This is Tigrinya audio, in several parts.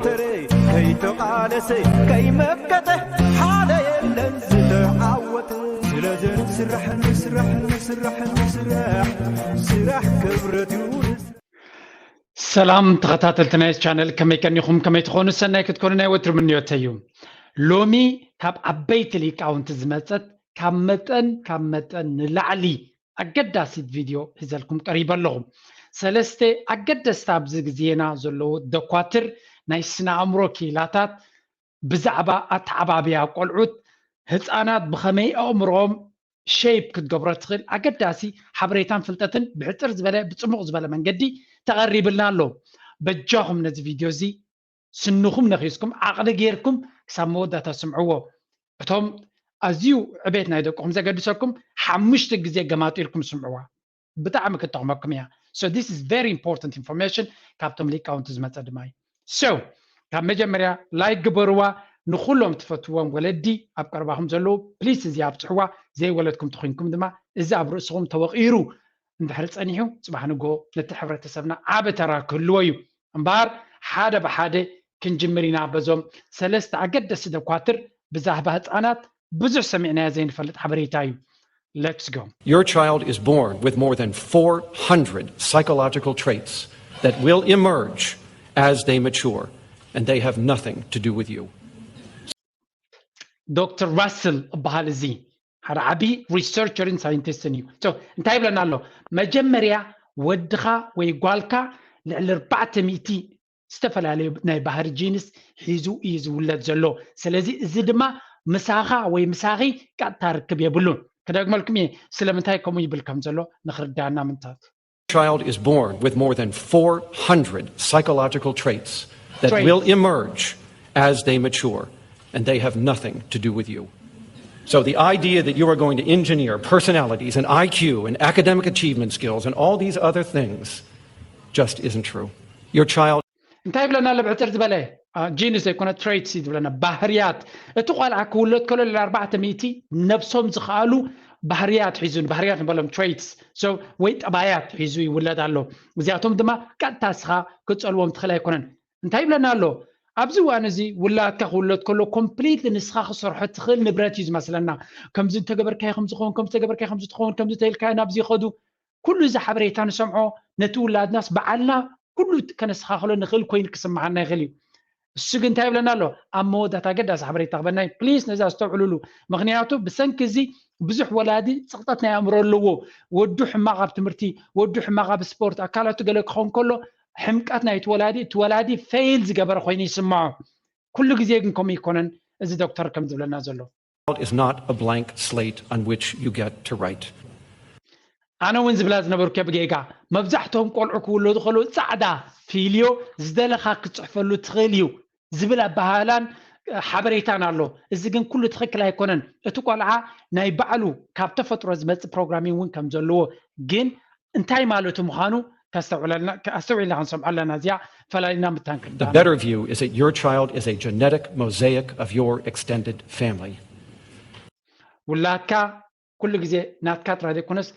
ተረ ከይተቓለሰ ከይመከተ ሓደ የለን ዝተዓወተ። ስለዚ ንስራሕ ንስራሕ ንስራሕ ንስራሕ ስራሕ ክብረት ይውርስ። ሰላም ተኸታተልቲ ናይ ቻነል፣ ከመይ ቀኒኹም? ከመይ ትኾኑ? ሰናይ ክትኮኑ ናይ ወትሩ ምንዮተይ እዩ። ሎሚ ካብ ዓበይቲ ሊቃውንቲ ዝመጸት ካብ መጠን ካብ መጠን ንላዕሊ ኣገዳሲት ቪድዮ ሒዘልኩም ቀሪበ ኣለኹ። ሰለስተ ኣገደስቲ ኣብዚ ግዜና ዘለዉ ደኳትር ናይ ስነ ኣእምሮ ክኢላታት ብዛዕባ ኣተዓባብያ ቆልዑት፣ ህፃናት ብኸመይ ኣእምሮኦም ሼፕ ክትገብሮ ትኽእል ኣገዳሲ ሓበሬታን ፍልጠትን ብሕፅር ዝበለ ብፅሙቕ ዝበለ መንገዲ ተቐሪብልና ኣሎ። በጃኹም ነዚ ቪድዮ እዚ ስንኹም ነኺስኩም ዓቕሊ ጌርኩም ክሳብ መወዳእታ ስምዕዎ። እቶም ኣዝዩ ዕቤት ናይ ደቅኹም ዘገድሰኩም ሓሙሽተ ግዜ ገማጢልኩም ስምዕዋ። ብጣዕሚ ክትጠቕመኩም እያ። So this is very important information፣ ካብቶም ሊቃውንቲ ዝመፀ ድማ እዩ። So ካብ መጀመርያ ላይክ ግበርዋ። ንኩሎም ትፈትዎም ወለዲ ኣብ ቀረባኹም ዘለዉ ፕሊስ እዚ ኣብፅሕዋ። ዘይወለድኩም ተኮይንኩም ድማ እዚ ኣብ ርእስኹም ተወቒሩ እንድሕር ፀኒሑ ፅባሕ ንጎ ነቲ ሕብረተሰብና ዓቢ ተራ ክህልዎ እዩ። እምበኣር ሓደ ብሓደ ክንጅምር ኢና። በዞም ሰለስተ ኣገደስቲ ደኳትር ብዛዕባ ህፃናት ብዙሕ ሰሚዕናዮ ዘይንፈልጥ ሓበሬታ እዩ። Let's go. Your child is born with more than four hundred psychological traits that will emerge as they mature, and they have nothing to do with you. ዶክተር ራስል እበሃል። እዚ ሓደ ዓቢ ሪሰርቸርን ሳይንቲስትን እዩ። So እንታይ ይብለና ኣሎ? መጀመርያ ወድኻ ወይ ጓልካ ልዕሊ ኣርባዕተ ሚእቲ ዝተፈላለዩ ናይ ባህሪ ጂንስ ሒዙ እዩ ዝውለድ ዘሎ። ስለዚ እዚ ድማ ምሳኻ ወይ ምሳኺ ቀጥታ ርክብ የብሉን። ክደግመልኩም እየ ስለምንታይ ከምኡ ይብል ከም ዘሎ ንኽርዳና ምንታት። Child is born with more than four hundred psychological traits that Traits. will emerge as they mature, and they have nothing to do with you. So the idea that you are going to engineer personalities and I Q and academic achievement skills and all these other things just isn't true. Your child እንታይ ይብለና ኣሎ? ብሕፅር ዝበለ ጂንስ ዘይኮነ ትሬትስ እዩ ዝብለና፣ ባህርያት። እቲ ቆልዓ ክውለድ ከሎ ልዕሊ ኣርባዕተ ሚእቲ ነብሶም ዝኸኣሉ ባህርያት ሒዙ፣ ባህርያት ንበሎም ትሬትስ ወይ ጠባያት ሒዙ ይውለድ ኣሎ። እዚኣቶም ድማ ቀጥታ እስኻ ክትፀልዎም ትኽእል ኣይኮነን። እንታይ ይብለና ኣሎ? ኣብዚ እዋን እዚ ውላድካ ክውለድ ከሎ ኮምፕሊትሊ ንስኻ ክሰርሖ ትኽእል ንብረት እዩ ዝመስለና። ከምዚ እንተገበርካዮ ከምዚ ኸውን፣ ከምዚ ተገበርካዮ ከምዚ ትኸውን፣ ከምዚ ተኢልካዮ ናብዚ ይኸዱ። ኩሉ እዚ ሓበሬታ ንሰምዖ፣ ነቲ ውላድናስ በዓልና ኩሉ ከነስተኻኽሎ ንኽእል ኮይኑ ክስምዓና ይኽእል እዩ። እሱ ግን እንታይ ይብለና ኣሎ? ኣብ መወዳእታ ኣገዳሲ ሓበሬታ ክበና እዩ። ፕሊስ ነዚ ኣስተውዕሉሉ። ምኽንያቱ ብሰንኪ እዚ ብዙሕ ወላዲ ፅቕጠት ናይ ኣእምሮ ኣለዎ። ወዱ ሕማቕ ኣብ ትምህርቲ፣ ወዱ ሕማቕ ኣብ ስፖርት፣ ኣካላቱ ገለ ክኸውን ከሎ ሕምቀት ናይቲ ወላዲ፣ እቲ ወላዲ ፌይል ዝገበረ ኮይኑ ይስምዖ። ኩሉ ግዜ ግን ከምኡ ይኮነን። እዚ ዶክተር ከም ዝብለና ዘሎ is not a blank slate on which you get to write. ኣነ እውን ዝብላ ዝነበርኩ ብጌጋ፣ መብዛሕትኦም ቆልዑ ክውለዱ ከለዉ ፃዕዳ ፊልዮ ዝደለኻ ክትፅሕፈሉ ትኽእል እዩ ዝብል ኣበሃህላን ሓበሬታን ኣሎ። እዚ ግን ኩሉ ትኽክል ኣይኮነን። እቲ ቆልዓ ናይ ባዕሉ ካብ ተፈጥሮ ዝመፅእ ፕሮግራሚንግ እውን ከም ዘለዎ፣ ግን እንታይ ማለቱ ምዃኑ ከስተውዕለልና ኣስተውዒልና ክንሰምዖ ኣለና። እዚኣ ፈላሊና ምታን The ክንዳና better view is that your child is a genetic mosaic of your extended family. ውላድካ ኩሉ ግዜ ናትካ ጥራይ ዘይኮነስ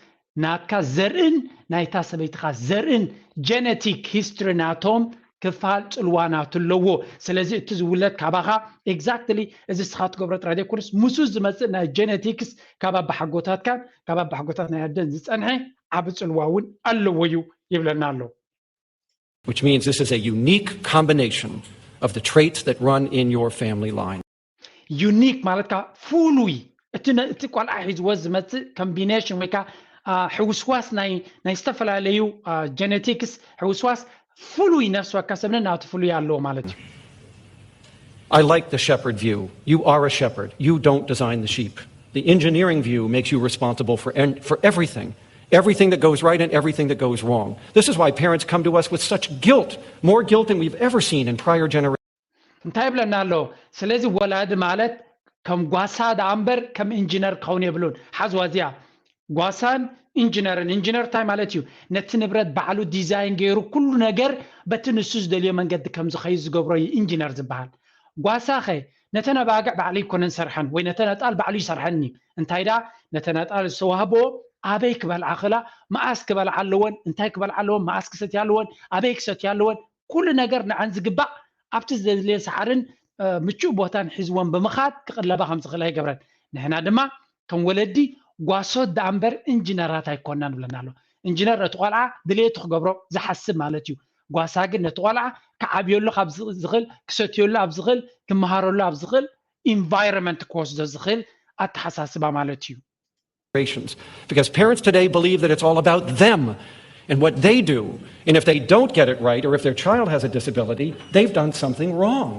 ናትካ ዘርእን ናይታ ሰበይትኻ ዘርእን ጀነቲክ ሂስትሪ ናቶም ክፋል ፅልዋ ናቱ ኣለዎ። ስለዚ እቲ ዝውለድ ካባኻ ኤግዛክትሊ እዚ ስኻ ትገብሮ ጥራይ ዘይኮነስ ምስኡ ዝመፅእ ናይ ጀነቲክስ ካብ ኣባሓጎታትካን ካብ ኣባሓጎታት ናይ ኣደን ዝፀንሐ ዓቢ ፅልዋ እውን ኣለዎ እዩ ይብለና ኣሎ። Which means this is a unique combination of the traits that run in your family line. ዩኒክ ማለት ከዓ ፍሉይ እቲ ነ- እቲ ቆልዓ ሒዝዎ ዝመፅእ ኮምቢኔሽን ወይ ከዓ አ፣ ሕውስዋስ ናይ ናይ ዝተፈላለዩ ጀነቲክስ ሕውስዋስ ፍሉይ ነፍሲ ወከፍ ሰብ ናቱ ፍሉይ ኣለዎ ማለት እዩ። I like the shepherd view. You are a shepherd. You don't design the sheep. The engineering view makes you responsible for, en- for everything, everything that goes right and everything that goes wrong. This is why parents come to us with such guilt, more guilt than we've ever seen in prior generations. እንታይ ይብለና ኣሎ? ስለዚ ወላዲ ማለት ከም ጓሳ ደኣ እምበር ከም ኢንጂነር ክኸውን የብሉን። ሓዝዋ እዚኣ ጓሳን ኢንጂነርን። ኢንጂነር እንታይ ማለት እዩ? ነቲ ንብረት ባዕሉ ዲዛይን ገይሩ ኩሉ ነገር በቲ ንሱ ዝደልዮ መንገዲ ከም ዝኸይድ ዝገብሮ እዩ ኢንጂነር ዝበሃል። ጓሳ ኸ ነተን ኣባግዕ ባዕሉ ይኮነን ሰርሐን ወይ ነተን ኣጣል ባዕሉ ይሰርሐን እዩ። እንታይ ደኣ ነተን ኣጣል ዝተዋህቦ ኣበይ ክበልዓ ክላ መኣስ ክበልዓ ኣለወን፣ እንታይ ክበልዓ ኣለወን፣ መኣስ ክሰትያ ኣለወን፣ ኣበይ ክሰትያ ኣለወን፣ ኩሉ ነገር ንዐን ዝግባእ ኣብቲ ዘድልየ ሳዕርን ምቹእ ቦታን ሒዝዎም ብምኻድ ክቕለባ ከም ዝኽእላ ይገብረን። ንሕና ድማ ከም ወለዲ ጓሶት ደኣ እምበር እንጂነራት ኣይኮናን ብለና ኣሎ። እንጂነር ነቲ ቆልዓ ድሌቱ ክገብሮ ዝሓስብ ማለት እዩ። ጓሳ ግን ነቲ ቆልዓ ክዓብየሉ ካብ ዝኽእል፣ ክሰትየሉ ኣብ ዝኽእል፣ ክመሃረሉ ኣብ ዝኽእል ኢንቫይሮንመንት ክወስዶ ዝኽእል ኣተሓሳስባ ማለት እዩ። Because parents today believe that it's all about them and what they do. And if they don't get it right, or if their child has a disability, they've done something wrong.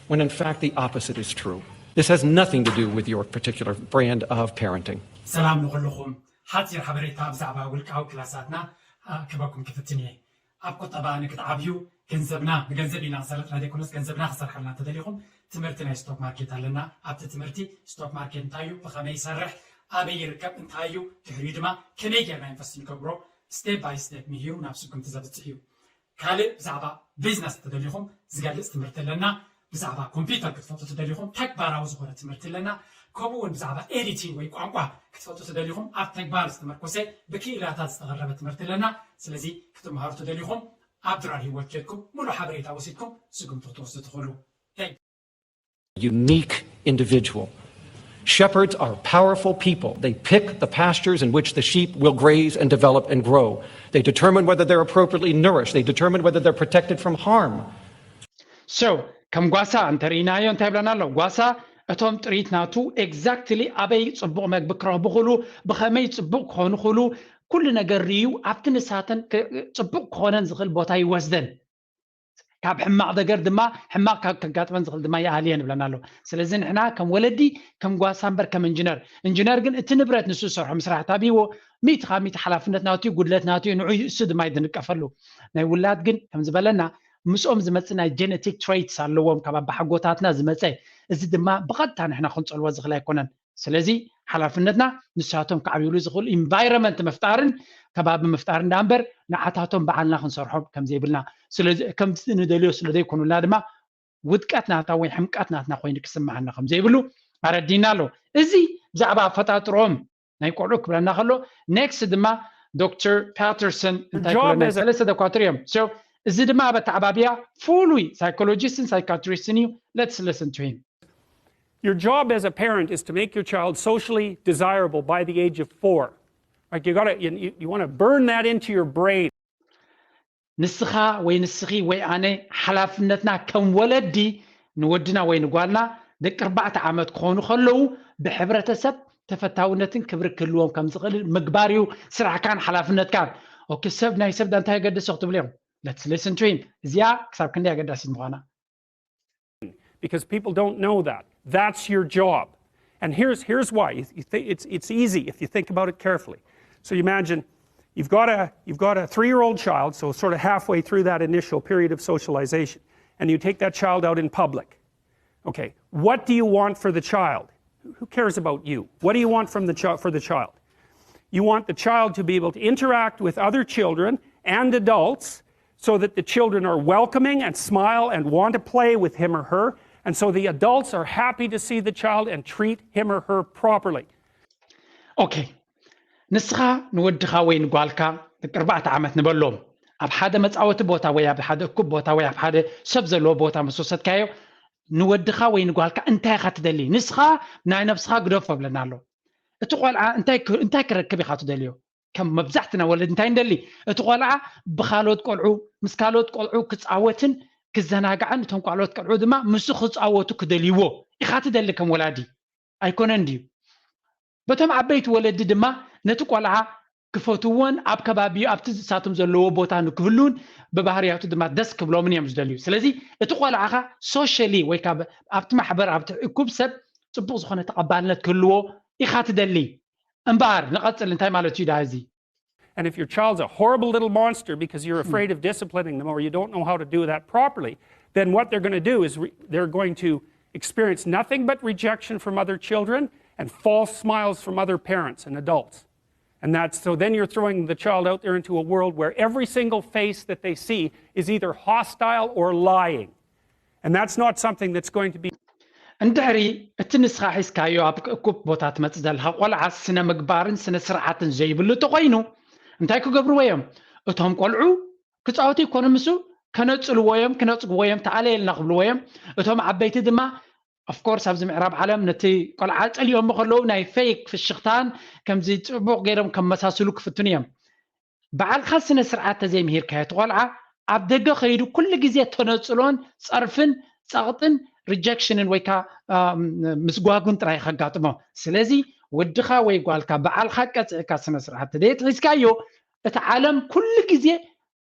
When in fact, the opposite is true. This has nothing to do with your particular brand of parenting. ሰላም ንኹልኹም። ሓፂር ሓበሬታ ብዛዕባ ውልቃዊ ክላሳትና ክበኩም ክፍትን እየ። ኣብ ቁጠባ ንክትዓብዩ ገንዘብና ብገንዘብ ኢና ክሰርሕ ናይ ዘይኮነስ ገንዘብና ክሰርሓልና እንተደሊኹም ትምህርቲ ናይ ስቶክ ማርኬት ኣለና። ኣብቲ ትምህርቲ ስቶክ ማርኬት እንታይ እዩ፣ ብኸመይ ይሰርሕ፣ ኣበይ ይርከብ፣ እንታይ እዩ፣ ድሕሪኡ ድማ ከመይ ጌርና ኢንቨስት ንገብሮ ስቴፕ ባይ ስቴፕ ምሂሩ ናብ ስጉምቲ ዘብፅሕ እዩ። ካልእ ብዛዕባ ቢዝነስ እንተደሊኹም ዝገልፅ ትምህርቲ ኣለና። ብዛዕባ ኮምፒውተር ክትፈልጡ ተደሊኹም ተግባራዊ ዝኾነ ትምህርቲ ኣለና። ከምኡ እውን ብዛዕባ ኤዲቲንግ ወይ ቋንቋ ክትፈልጡ ተደሊኹም ኣብ ተግባር ዝተመርኮሰ ብክኢላታት ዝተቐረበ ትምህርቲ ኣለና። ስለዚ ክትመሃሩ ተደሊኹም ኣብ ድራር ህይወት ኬድኩም ሙሉእ ሓበሬታ ወሲድኩም ስጉምቲ ክትወስዱ ትኽእሉ። Unique individual. Shepherds are powerful people. They pick the pastures in which the sheep will graze and develop and grow. They determine whether they're appropriately nourished. They determine whether they're protected from harm. So ከም ጓሳ እንተርኢናዮ እንታይ ይብለና ኣሎ? ጓሳ እቶም ጥሪት ናቱ ኤግዛክትሊ ኣበይ ፅቡቕ መግቢ ክረኽቡ ክሉ፣ ብኸመይ ፅቡቕ ክኾኑ ክሉ፣ ኩሉ ነገር ርዩ ኣብቲ ንሳተን ክ- ፅቡቕ ክኾነን ዝኽእል ቦታ ይወስደን። ካብ ሕማቕ ነገር ድማ ሕማቕ ካብ ከጋጥመን ዝኽእል ድማ ይኣልየን ይብለና ኣሎ። ስለዚ ንሕና ከም ወለዲ ከም ጓሳ እምበር ከም እንጂነር፣ እንጂነር ግን እቲ ንብረት ንሱ ዝሰርሖ ምስራሕ ታቢዎ ሚእቲ ካብ ሚእቲ ሓላፍነት ናቱ እዩ፣ ጉድለት ናቱ እዩ፣ ንዑ እሱ ድማ እዩ ዝንቀፈሉ። ናይ ውላድ ግን ከም ዝበለና ምስኦም ዝመፅእ ናይ ጀነቲክ ትሬትስ ኣለዎም ካብ ኣባሓጎታትና ዝመፀ። እዚ ድማ ብቐጥታ ንሕና ክንፀልዎ ዝኽእል ኣይኮነን። ስለዚ ሓላፍነትና ንሳቶም ክዓብዩሉ ዝኽእሉ ኢንቫይሮንመንት ምፍጣርን ከባቢ ምፍጣርን ደኣ እምበር ንዓታቶም ባዕልና ክንሰርሖም ከም ዘይብልና፣ ስለዚ ከምዚ ንደልዮ ስለ ዘይኮኑልና ድማ ውድቀት ናታ ወይ ሕምቀት ናትና ኮይኑ ክስምዓና ከም ዘይብሉ ኣረዲና ኣሎ። እዚ ብዛዕባ ኣፈጣጥሮም ናይ ቆልዑ ክብለና ከሎ፣ ኔክስት ድማ ዶክተር ፓተርሰን እንታይ job ክብለና as a- ሰለስተ ዶኳትር እዮም። So እዚ ድማ ኣብ ኣተዓባብያ ፍሉይ ሳይኮሎጂስትን ሳይካትሪስትን እዩ። Let's listen to him. Your job as a parent is to make your child socially desirable by the age of four. Like you gotta, you, you want to burn that into your brain. ንስኻ ወይ ንስኺ ወይ ኣነ ሓላፍነትና ከም ወለዲ ንወድና ወይ ንጓልና ደቂ ኣርባዕተ ዓመት ክኾኑ ከለዉ ብሕብረተሰብ ተፈታውነትን ክብሪ ክህልዎም ከም ዝኽእል ምግባር እዩ ስራሕካን ሓላፍነትካን። ኦኬ፣ ሰብ ናይ ሰብ እንታይ የገድሶ ክትብሉ እዮም? Let's listen to him። እዚኣ ክሳብ ክንደይ ኣገዳሲት ምዃና Because people don't know that. That's your job. And here's, here's why. You, you think it's, it's easy if you think about it carefully. So you imagine you've got a, you've got a three-year-old child, so sort of halfway through that initial period of socialization, and you take that child out in public. Okay, what do you want for the child? Who cares about you? What do you want from the child for the child? You want the child to be able to interact with other children and adults so that the children are welcoming and smile and want to play with him or her, and so the adults are happy to see the child and treat him or her properly. ኦኬ፣ ንስኻ ንወድኻ ወይ ንጓልካ ደቂ ኣርባዕተ ዓመት ንበሎም ኣብ ሓደ መፃወቲ ቦታ ወይ ኣብ ሓደ እኩብ ቦታ ወይ ኣብ ሓደ ሰብ ዘለዎ ቦታ ምስ ወሰድካዮ ንወድኻ ወይ ንጓልካ እንታይ ኢኻ ትደሊ? ንስኻ ናይ ነብስኻ ግደፎ ብለና ኣሎ። እቲ ቆልዓ እንታይ ክ- እንታይ ክረክብ ኢኻ ትደልዮ? ከም መብዛሕትና ወለድ እንታይ ንደሊ? እቲ ቆልዓ ብካልኦት ቆልዑ ምስ ካልኦት ቆልዑ ክፃወትን ክዘናጋዕን እቶም ካልኦት ቆልዑ ድማ ምስኡ ክፃወቱ ክደልይዎ ኢኻ ትደሊ ከም ወላዲ ኣይኮነን ድዩ? በቶም ዓበይቲ ወለዲ ድማ ነቲ ቆልዓ ክፈትዎን ኣብ ከባቢኡ ኣብቲ ንሳቶም ዘለዎ ቦታ ንክህሉን ብባህርያቱ ድማ ደስ ክብሎምን እዮም ዝደልዩ። ስለዚ እቲ ቆልዓኻ ሶሻሊ ወይ ካብ ኣብቲ ማሕበር ኣብቲ እኩብ ሰብ ፅቡቕ ዝኾነ ተቐባልነት ክህልዎ ኢኻ ትደሊ። እምበኣር ንቐፅል እንታይ ማለት እዩ ዳ እዚ? And if your child's a horrible little monster because you're afraid of disciplining them or you don't know how to do that properly, then what they're going to do is re- they're going to experience nothing but rejection from other children and false smiles from other parents and adults. And that's so then you're throwing the child out there into a world where every single face that they see is either hostile or lying. And that's not something that's going to be እንድሕሪ እቲ ንስኻ ሒዝካዮ ኣብ እኩብ ቦታ ትመፅእ ዘለኻ ቆልዓ ስነ ምግባርን ስነ ስርዓትን ዘይብሉ እንተኾይኑ እንታይ ክገብርዎ እዮም? እቶም ቆልዑ ክፃወቱ ይኮኑ ምስኡ ከነጽልዎ እዮም፣ ክነጽግዎ እዮም፣ ተኣለየልና ክብልዎ እዮም። እቶም ዓበይቲ ድማ of course ኣብዚ ምዕራብ ዓለም ነቲ ቆልዓ ጸሊኦሞ ከለዉ ናይ ፌክ ፍሽኽታን ከምዚ ጽቡቕ ገይሮም ከመሳስሉ ክፍትኑ እዮም። ባዕልኻ ስነ ስርዓት ተዘይምሂርካዮ እቲ ቆልዓ ኣብ ደገ ከይዱ ኩሉ ግዜ ተነጽሎን ጸርፍን ጸቕጥን ሪጀክሽንን ወይ ከዓ ምስጓጉን ጥራይ ከጋጥሞ። ስለዚ ወድኻ ወይ ጓልካ ባዕልካ ቀጽዕካ ስነ ስርዓት ተዘይትሒዝካዮ እቲ ዓለም ኩሉ ግዜ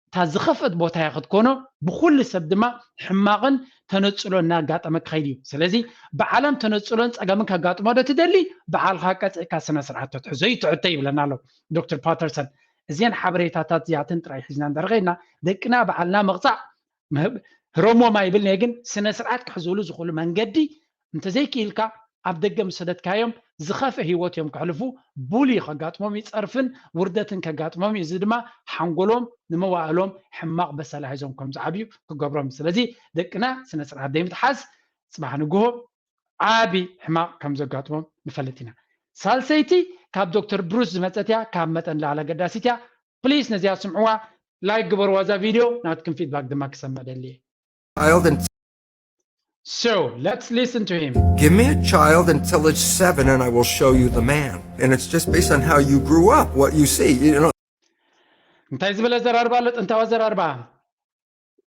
እታ ዝኸፍአት ቦታ እያ ክትኮኖ፣ ብኹሉ ሰብ ድማ ሕማቕን ተነጽሎ እናጋጠመ ክኸይድ እዩ። ስለዚ ብዓለም ተነጽሎን ጸገምን ከጋጥሞ ዶ ትደሊ? ብዓልኻ ቀጽዕካ ስነ ስርዓት ተትሕዞ እዩ ትሕቶ ይብለና ኣሎ ዶክተር ፓተርሰን። እዚአን ሓበሬታታት እዚኣተን ጥራይ ሒዝና እንዳረኸይድና ደቅና ባዕልና ምቕጻዕ ህረሞም ኣይብልንየ፣ ግን ስነ ስርዓት ክሕዝሉ ዝኽእሉ መንገዲ እንተዘይክኢልካ ኣብ ደገ ምስ ሰደድካዮም ዝኸፍእ ህይወት እዮም ከሕልፉ። ቡሊ ከጋጥሞም እዩ፣ ጸርፍን ውርደትን ከጋጥሞም እዩ። እዚ ድማ ሓንጎሎም ንመዋእሎም ሕማቕ በሰላ ሒዞም ከም ዝዓብዩ ክገብሮም። ስለዚ ደቅና ስነ ስርዓት ዘይምትሓዝ ጽባሕ ንግሆ ዓቢ ሕማቕ ከም ዘጋጥሞም ንፈልጥ ኢና። ሳልሰይቲ ካብ ዶክተር ብሩስ ዝመጸት እያ፣ ካብ መጠን ላዕሊ ኣገዳሲት እያ። ፕሊስ ነዚኣ ስምዕዋ፣ ላይክ ግበርዋ እዛ ቪድዮ፣ ናትኩም ፊድባክ ድማ ክሰምዕ ደሊ እየ። child and So let's listen to him. Give me a child until it's seven and I will show you the man. And it's just based on how you grew up, what you see. You know, እንታይ ዝበለ ኣዘራርባ ኣሎ? ጥንታዊ ኣዘራርባ።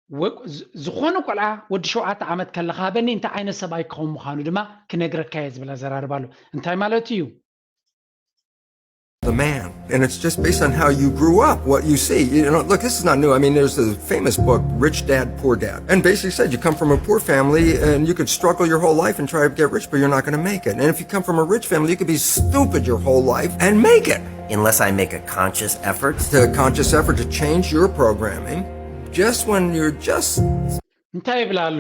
ወ- ዝ- ዝኾነ ቆልዓ ወዲ ሸውዓተ ዓመት ከለኻ ሃበኒ፣ እንታይ ዓይነት ሰብኣይ ክኸውን ምዃኑ ድማ ክነግረካ እየ ዝብል ኣዘራርባ ኣሎ። እንታይ ማለት እዩ? the man. And it's just based on how you grew up, what you see. You know, look, this is not new. I mean, there's the famous book, Rich Dad, Poor Dad. And basically said you come from a poor family and you could struggle your whole life and try to get rich, but you're not going to make it. And if you come from a rich family, you could be stupid your whole life and make it. Unless I make a conscious effort. The conscious effort to change your programming just when you're just እንታይ ይብል ኣሎ?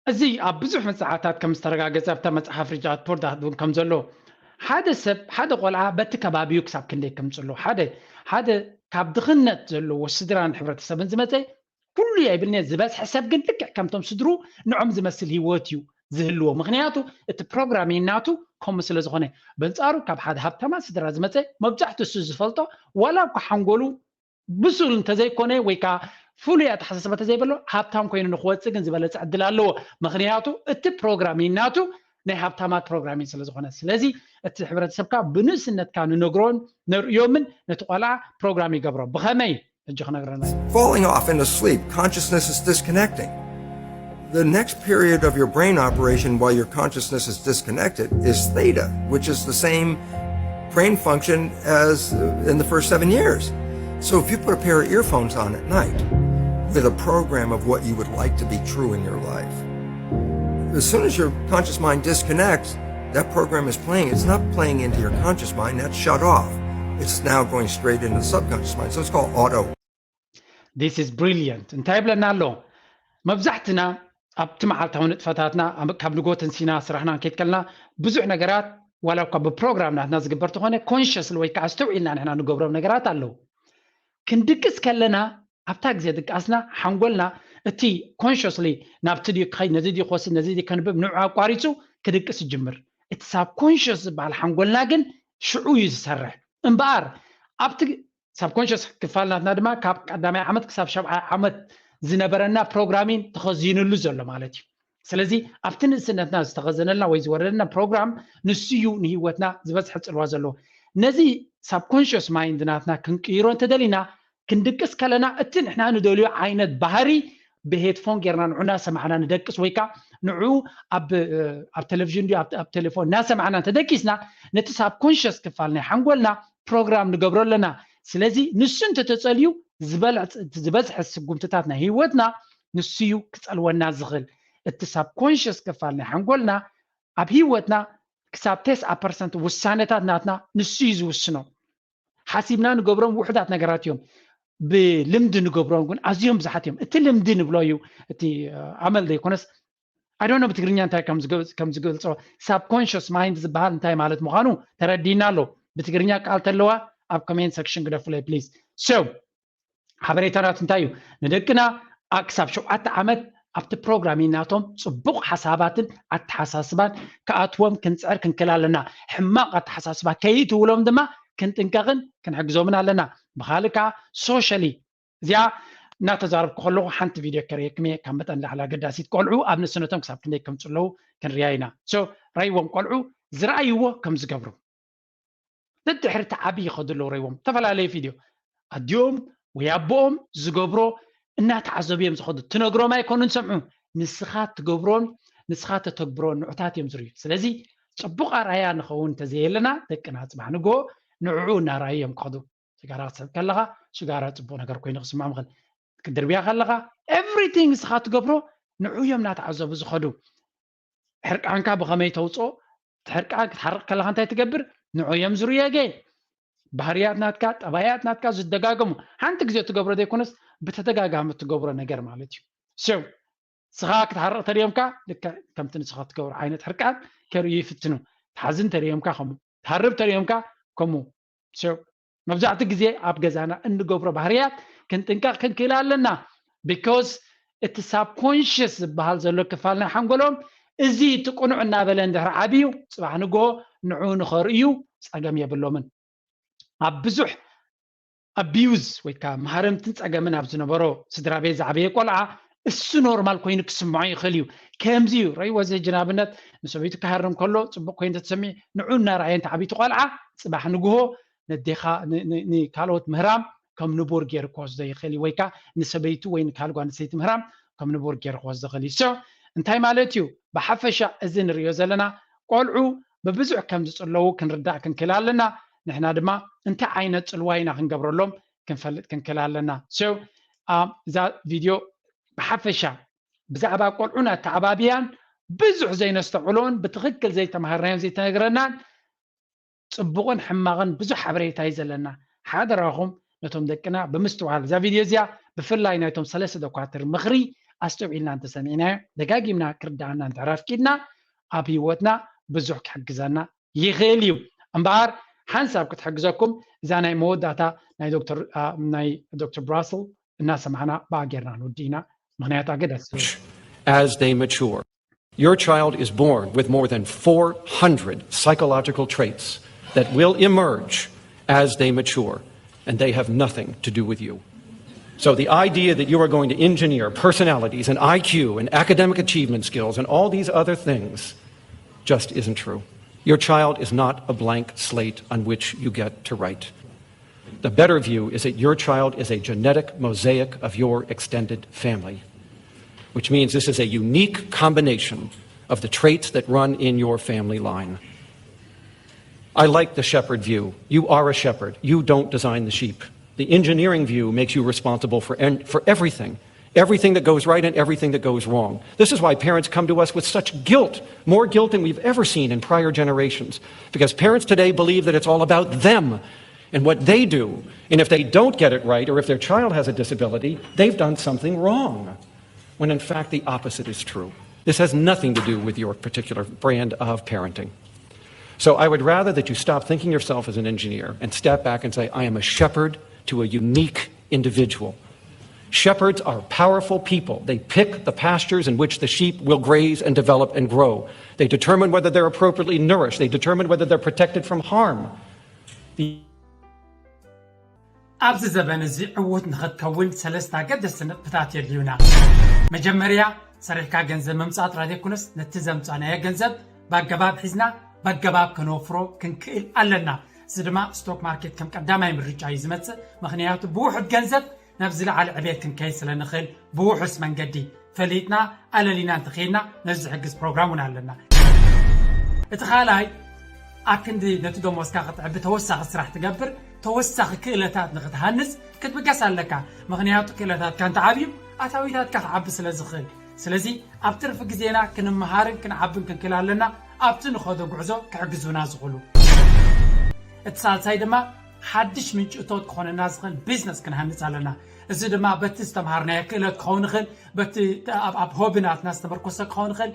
እዚ ኣብ ብዙሕ መጽሓፍታት ከም ዝተረጋገጸ ኣብታ መጽሓፍ ሪቻርድ ፖር ዳት እውን ከም ዘሎ ሓደ ሰብ ሓደ ቆልዓ በቲ ከባቢኡ ክሳብ ክንደይ ከምጽሎ ሓደ ሓደ ካብ ድኽነት ዘለዎ ስድራን ሕብረተሰብን ዝመጸ ኩሉ ኣይብልኒ ዝበዝሐ ሰብ ግን ልክዕ ከምቶም ስድሩ ንዖም ዝመስል ህይወት እዩ ዝህልዎ። ምክንያቱ እቲ ፕሮግራሚንግ ናቱ ከምኡ ስለ ዝኾነ። በንጻሩ ካብ ሓደ ሃብታማ ስድራ ዝመጸ መብዛሕትኡ እሱ ዝፈልጦ ዋላ እኳ ሓንጎሉ ብሱል እንተዘይኮነ ወይ ከዓ ፍሉይ ኣተሓሳስባ ተዘይበሎ ሃብታም ኮይኑ ንክወፅእ ግን ዝበለፀ ዕድል ኣለዎ። ምክንያቱ እቲ ፕሮግራሚንግ ናቱ ናይ ሃብታማት ፕሮግራሚንግ ስለ ዝኾነ። ስለዚ እቲ ሕብረተሰብካ ብንእስነትካ ንነግሮን ነርእዮምን ነቲ ቆልዓ ፕሮግራም ይገብሮ። ብኸመይ? ሕጂ ክነግረና እዩ። falling off into sleep. Consciousness is disconnecting. The next period of your brain operation while your consciousness is disconnected is theta, which is the same brain function as uh, in the first seven years. So if you put a pair of earphones on at night with a program of what you would like to be true in your life, as soon as your conscious mind disconnects, that program is playing. It's not playing into your conscious mind, that's shut off. It's now going straight into the subconscious mind. So it's called auto. This is brilliant. እንታይ ይብለና ኣሎ? መብዛሕትና ኣብቲ መዓልታዊ ንጥፈታትና ኣብ- ካብ ንጎ ተንሲና ስራሕና ንከይድ ከለና ብዙሕ ነገራት ዋላ እኳ ብፕሮግራም ናትና ዝግበር ተኾነ ኮንሽስ ወይ ከዓ ኣስተውዒልና ንሕና ንገብሮም ነገራት ኣለዉ። ክንድቅስ ከለና ኣብታ ግዜ ድቃስና ሓንጎልና እቲ ኮንሽስሊ ናብቲ ድዩ ክኸይድ ነዚ ድዩ ክወስድ ነዚ ድዩ ከንብብ ንዑ ኣቋሪፁ ክድቅስ ይጅምር። እቲ ሳብኮንሽስ ዝበሃል ሓንጎልና ግን ሽዑ እዩ ዝሰርሕ። እምበኣር ኣብቲ ሳብኮንሽስ ክፋል ናትና ድማ ካብ ቀዳማይ ዓመት ክሳብ ሸብዓይ ዓመት ዝነበረና ፕሮግራሚን ተኸዚኑሉ ዘሎ ማለት እዩ። ስለዚ ኣብቲ ንእስነትና ዝተኸዘነልና ወይ ዝወረደና ፕሮግራም ንሱ እዩ ንህይወትና ዝበዝሐ ፅልዋ ዘለዎ። ነዚ ሳብኮንሽስ ማይንድ ናትና ክንቅይሮ እንተደሊና ክንድቅስ ከለና እቲ ንሕና ንደልዮ ዓይነት ባህሪ ብሄድፎን ጌርና ንዑ እናሰማዕና ንደቅስ ወይ ከዓ ንዑ ኣብ ኣብ ቴሌቪዥን ድዩ ኣብ ኣብ ቴሌፎን እናሰማዕና እንተደቂስና ነቲ ሳብኮንሽስ ክፋል ናይ ሓንጎልና ፕሮግራም ንገብሮ ኣለና። ስለዚ ንሱ እንተተፀልዩ ዝበልዕ ዝበዝሐ ስጉምትታት ናይ ህይወትና ንሱ እዩ ክፀልወና ዝኽእል። እቲ ሳብኮንሽስ ክፋል ናይ ሓንጎልና ኣብ ህይወትና ክሳብ ተስዓ ፐርሰንት ውሳነታት ናትና ንሱ እዩ ዝውስኖ። ሓሲብና ንገብሮም ውሑዳት ነገራት እዮም። ብልምዲ ንገብሮም ግን ኣዝዮም ብዙሓት እዮም። እቲ ልምዲ ንብሎ እዩ እቲ ኣመል ዘይኮነስ ኣዶኖ ብትግርኛ እንታይ ከም ዝገልፆ ሳብኮንሽስ ማይንድ ዝበሃል እንታይ ማለት ምዃኑ ተረዲና ኣሎ። ብትግርኛ ቃል ተለዋ ኣብ ኮሜንት ሰክሽን ግደፉለይ ፕሊዝ። So ሓበሬታታት እንታይ እዩ? ንደቅና ክሳብ ሸውዓተ ዓመት ኣብቲ ፕሮግራሚንግ ናቶም ፅቡቕ ሓሳባትን ኣተሓሳስባን ክኣትዎም ክንፅዕር ክንክእል ኣለና። ሕማቕ ኣተሓሳስባ ከይትውሎም ድማ ክንጥንቀቕን ክንሕግዞምን ኣለና። ብኻልእ ከዓ ሶሻሊ እዚኣ እናተዛረብኩ ከለኹ ሓንቲ ቪድዮ ከርእየኩም እየ። ካብ መጠን ላዕሊ ኣገዳሲት፣ ቆልዑ ኣብ ንእስነቶም ክሳብ ክንደይ ከምፁ ኣለዉ ክንርያ ኢና። So ራይዎም፣ ቆልዑ ዝረኣይዎ ከም ዝገብሩ፣ ደድሕሪ እቲ ዓብዪ ይኸዱ ኣለዉ። ረይዎም ዝተፈላለዩ ቪድዮ ኣዲኦም ወይ ኣቦኦም ዝገብሮ እናተዓዘቡ እዮም ዝኸዱ። ትነግሮም ኣይኮኑን ሰምዑ፣ ንስኻ ትገብሮን ንስኻ ተተግብሮን ንዑታት እዮም ዝርእዩ። ስለዚ ፅቡቕ ኣርኣያ ንኸውን እንተዘየለና፣ ደቅና ፅባሕ ንግሆ ንዕኡ እናረኣዩ እዮም ክኸዱ። ሽጋራ ክትሰብ ከለኻ ሽጋራ ፅቡቕ ነገር ኮይኑ ክስምዖም ይኽእል። ክትድርብያ ከለኻ፣ ኤቭሪቲንግ ንስኻ ትገብሮ ንዑ እዮም እናተዓዘቡ ዝኸዱ። ሕርቃንካ ብኸመይ ተውፅኦ፣ ሕርቃን ክትሓርቕ ከለኻ እንታይ ትገብር፣ ንዑ እዮም ዝርእዮ። ገይ ባህርያት ናትካ፣ ጠባያት ናትካ ዝደጋገሙ፣ ሓንቲ ግዜ ትገብሮ ዘይኮነስ ብተደጋጋሚ ትገብሮ ነገር ማለት እዩ። So ንስኻ ክትሓርቕ ተሪኦምካ፣ ልክዕ ከምቲ ንስኻ ትገብሮ ዓይነት ሕርቃን ከርእዩ ይፍትኑ። ትሓዝን ተሪኦምካ ከምኡ፣ ትሃርብ ተሪኦምካ ከምኡ። So መብዛሕትኡ ግዜ ኣብ ገዛና እንገብሮ ባህርያት ክንጥንቀቕ ክንክእል ኣለና። Because እቲ ሳብኮንሽስ ዝበሃል ዘሎ ክፋል ናይ ሓንጎሎም፣ እዚ እቲ ቅኑዕ እናበለ እንድሕር ዓብዩ፣ ፅባሕ ንግሆ ንዑ ንኸርእዩ ፀገም የብሎምን። ኣብ ብዙሕ ኣቢዩዝ ወይ ከዓ መሃረምትን ፀገምን ኣብ ዝነበሮ ስድራ ቤት ዝዓበየ ቆልዓ፣ እሱ ኖርማል ኮይኑ ክስምዖ ይኽእል እዩ። ከምዚ እዩ፣ ረይዎ፣ እዚ ሕጂ ንኣብነት ንሰበይቱ ክሃርም ከሎ ፅቡቕ ኮይኑ ተተሰሚዑ፣ ንዑ እናረኣየ እንተዓብዩ እቲ ቆልዓ፣ ፅባሕ ንግሆ ነዴኻ ን- ን- ንካልኦት ምህራም ከም ንቡር ገይሩ ክወስዶ ይኽእል እዩ፣ ወይ ከዓ ንሰበይቱ ወይ ንካል ጓል ኣንስተይቲ ምህራም ከም ንቡር ገይሩ ክወስዶ ይኽእል እዩ። So እንታይ ማለት እዩ? ብሓፈሻ እዚ ንሪኦ ዘለና ቆልዑ ብብዙሕ ከም ዝፅለዉ ክንርዳእ ክንክእል ኣለና። ንሕና ድማ እንታይ ዓይነት ፅልዋ ኢና ክንገብረሎም ክንፈልጥ ክንክእል ኣለና። So እዛ ቪድዮ ብሓፈሻ ብዛዕባ ቆልዑን ኣተዓባብያን ብዙሕ ዘይነስተውዕሎን ብትኽክል ዘይተምሃርናዮን ዘይተነግረናን ፅቡቕን ሕማቕን ብዙሕ ሓበሬታ እዩ ዘለና። ሓደራኹም ነቶም ደቅና ብምስትውዓል እዛ ቪድዮ እዚኣ ብፍላይ ናይቶም ሰለስተ ደኳትር ምኽሪ ኣስተውዒልና እንተሰሚዕናዮ ደጋጊምና ክርዳኣና እንድሕር ኣፍቂድና ኣብ ህይወትና ብዙሕ ክሕግዘና ይኽእል እዩ። እምበኣር ሓንሳብ ክትሕግዘኩም እዛ ናይ መወዳእታ ናይ ዶክተር ዶክተር ብራስል እናሰማዕና ብኣ ጌርና ንውዲ ኢና። ምኽንያቱ ኣገዳሲ as they mature. Your child is born with more than four hundred psychological traits that will emerge as they mature, and they have nothing to do with you. So the idea that you are going to engineer personalities and I Q and academic achievement skills and all these other things just isn't true. Your child is not a blank slate on which you get to write. The better view is that your child is a genetic mosaic of your extended family, which means this is a unique combination of the traits that run in your family line. I like the shepherd view. You are a shepherd. You don't design the sheep. The engineering view makes you responsible for, for everything. Everything that goes right and everything that goes wrong. This is why parents come to us with such guilt, more guilt than we've ever seen in prior generations, because parents today believe that it's all about them and what they do. And if they don't get it right, or if their child has a disability, they've done something wrong. When in fact, the opposite is true. This has nothing to do with your particular brand of parenting. So I would rather that you stop thinking yourself as an engineer and step back and say, I am a shepherd to a unique individual. Shepherds are powerful people. They pick the pastures in which the sheep will graze and develop and grow. They determine whether they're appropriately nourished. They determine whether they're protected from harm. ኣብዚ ዘበን እዚ ዕዉት ንኽትከውን ሰለስተ ኣገደስቲ ነጥብታት የድልዩና። መጀመርያ ሰሪሕካ ገንዘብ ምምፃእ ጥራይ ዘይኮነስ ነቲ ዘምፃእናዮ ገንዘብ ብኣገባብ ሒዝና ብኣገባብ ከነወፍሮ ክንክእል ኣለና። እዚ ድማ ስቶክ ማርኬት ከም ቀዳማይ ምርጫ እዩ ዝመፅእ። ምኽንያቱ ብውሑድ ገንዘብ ናብ ዝለዓለ ዕቤት ክንከይድ ስለ ንኽእል ብውሑስ መንገዲ ፈሊጥና ኣለሊና እንተኸይድና ነዚ ዝሕግዝ ፕሮግራም እውን ኣለና። እቲ ካልኣይ ኣብ ክንዲ ነቲ ደሞዝካ ክትዕቢ ተወሳኺ ስራሕ ትገብር ተወሳኺ ክእለታት ንክትሃንፅ ክትብገስ ኣለካ። ምኽንያቱ ክእለታትካ እንተዓብዩ ኣታዊታትካ ክዓቢ ስለ ዝኽእል። ስለዚ ኣብ ትርፊ ግዜና ክንመሃርን ክንዓብን ክንክእል ኣለና ኣብቲ ንኸዶ ጉዕዞ ክሕግዙና ዝኽእሉ። እቲ ሳልሳይ ድማ ሓድሽ ምንጪ እቶት ክኾነና ዝኽእል ቢዝነስ ክንሃንፅ ኣለና። እዚ ድማ በቲ ዝተምሃርናዮ ክእለት ክኸውን ይኽእል፣ በቲ ኣብ ሆቢ ናትና ዝተመርኮሰ ክኸውን ይኽእል።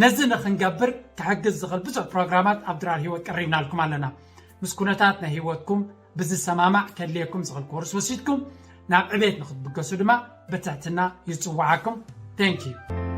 ነዚ ንክንገብር ክሕግዝ ዝኽእል ብዙሕ ፕሮግራማት ኣብ ድራር ህይወት ቀሪብናልኩም ኣለና። ምስ ኩነታት ናይ ህይወትኩም ብዝሰማማዕ ከድልየኩም ዝኽእል ኮርስ ወሲድኩም ናብ ዕቤት ንክትብገሱ ድማ ብትሕትና ይፅውዓኩም። Thank you።